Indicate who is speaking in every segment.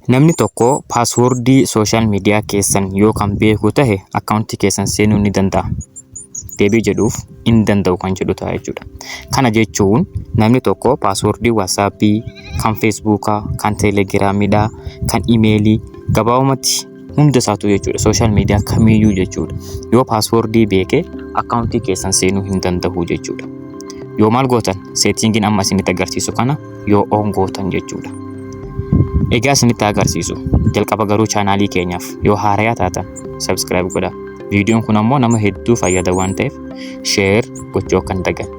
Speaker 1: Namni tokko paaswoordii sooshaal miidiyaa keessan yoo kan beeku tahe akkaawuntii keessan seenuu ni danda'a. Deebii jedhuuf hin danda'u kan jedhu ta'a jechuudha. Kana jechuun namni tokko paaswoordii Waatsaappii, kan Feesbuukaa, kan Teelegiraamiidhaa, kan imeelii gabaabumatti hunda isaatu jechuudha. Sooshaal miidiyaa kamiyyuu jechuudha. Yoo paaswoordii beeke akkaawuntii keessan seenuu hin danda'u jechuudha. Yoo maal gootan seetingiin amma isinitti agarsiisu kana yoo on gootan jechuudha. Egaa isinitti agarsiisu. Jalqaba garuu chaanaalii keenyaaf yoo haarayaa taatan subscribe godhaa. Viidiyoon kun ammoo nama hedduu fayyada waan ta'eef share gochuu akka hin daganne.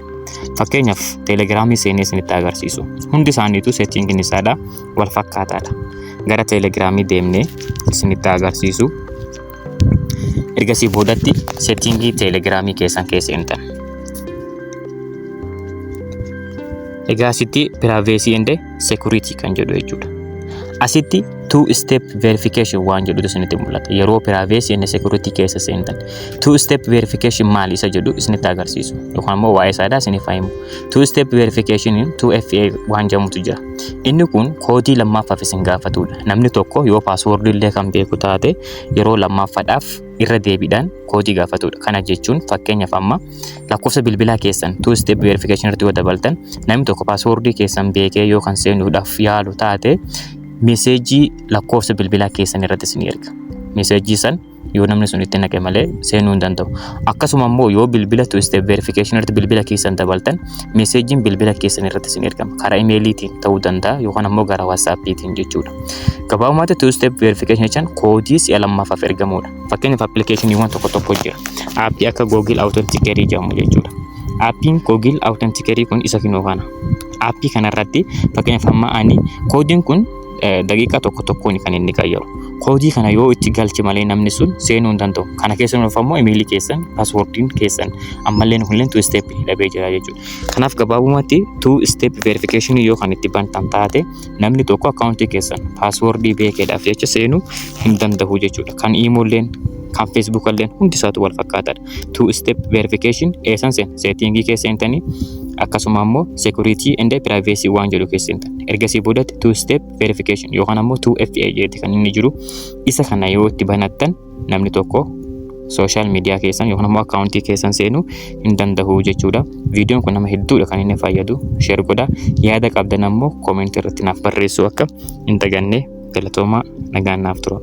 Speaker 1: Fakkeenyaaf teelegiraamii seenee isinitti agarsiisu. Hundi isaaniitu seetingiin isaadha wal fakkaataadha. Gara teelegiraamii deemnee isinitti agarsiisu. Ergasii boodatti seetingii teelegiraamii keessan keessa seentan. Egaa asitti privacy and security kan jedhu jechuudha. Asitti two step verification waan jedhutu isinitti mul'ata. Yeroo privacy and security keessa seentan. Two step verification maali isa jedhu isinitti agarsiisu. Yookaan immoo waa'ee isaadhaa isiniif himu. Two step verification 2FA waan jedhamutu jira. Inni kun koodii lammaffaaf isin gaafatudha. Namni tokko yoo paaswoordii illee kan beeku taate yeroo lammaffaadhaaf irra deebiidhaan koodii gaafatudha. Kana jechuun fakkeenyaaf amma lakkoofsa bilbilaa keessan two step verification irratti yoo dabaltan namni tokko paaswoordii keessan beekee yoo kan seenuudhaaf yaalu taate meseejii lakkoofsa bilbilaa keessan irratti isin erga. Meseejii san yoo namni sun itti naqe malee seenuu hin danda'u. Akkasuma immoo yoo bilbila two step verification irratti bilbila keessan dabaltan meseejiin bilbila keessan irratti isin ergama. Karaa imeeliitiin ta'uu danda'a yookaan ammoo gara waatsaappiitiin jechuudha. Gabaabumatti two step verification jechaan koodii si'a lammaffaaf ergamudha. Fakkeenyaaf appilikeeshiniiwwan tokko tokko jira. Aappii akka Google Authenticator jedhamu jechuudha. Aappiin Google Authenticator kun isa kinoo kana. Aappii kanarratti fakkeenyaaf amma ani koodiin kun daqiiqaa tokko tokkoon kan inni qayyaru. Koodii kana yoo itti galche malee namni sun seenuu hin danda'u. Kana keessa nuuf ammoo imeelii keessan, paaswoordiin keessan ammallee kunillee two step dhabee jira jechuudha. Kanaaf gabaabumatti two step verification yoo kan itti bantan taate namni tokko akkaawuntii keessan paaswoordii beekeedhaaf jecha seenuu hin danda'u jechuudha. Kan iimoolleen kan Facebook illeen hundi isaatu wal fakkaataadha. Two step verification eessan seen seetingii keessa seentanii akkasuma ammoo security and privacy waan jedhu keessa seentan. Ergasii boodatti two step verification yookaan ammoo 2FA jedhti kan inni jiru isa kana yoo itti banattan namni tokko sooshaal miidiyaa keessan yookaan ammoo akkaawuntii keessan seenuu hin danda'u jechuudha. Viidiyoon kun nama hedduudha kan inni fayyadu. Share godhaa. Yaada qabdan ammoo koomentii irratti naaf barreessuu akka hin daganne. Galatoomaa, nagaan naaf tura.